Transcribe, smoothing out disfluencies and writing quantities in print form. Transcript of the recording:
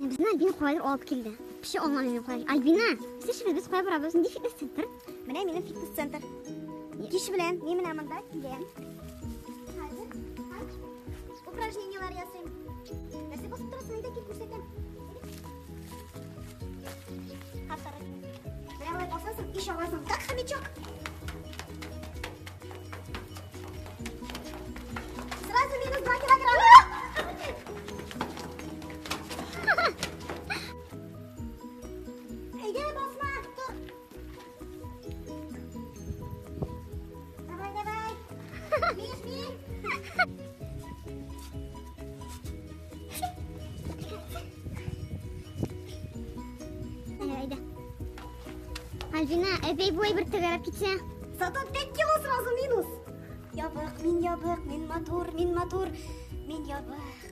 Безне Альбина каядыр алып килде. Кеше аңламый мин кая. Альбина, сез без кая барабыз? Нинди фитнес-центр? Менә минем фитнес-центр. Кич белән мин менә монда киләм. Хәзер упражнениеләр ясыйм. Нәрсә басып торасың, әйдә кил күрсәтәм. Хатары. Менә болай басасың, иш аласың, как хомячок. Сразу минус 2 килограмма. Әйдә, басма, тор. Давай, давай. Миш, миш. Әйдә. Альбина, әбей бу әйбер тәгәрәп китсә. Зато 5 кило сразу минус. Ябык, мин ябык, мин матур, мин матур, мин ябык.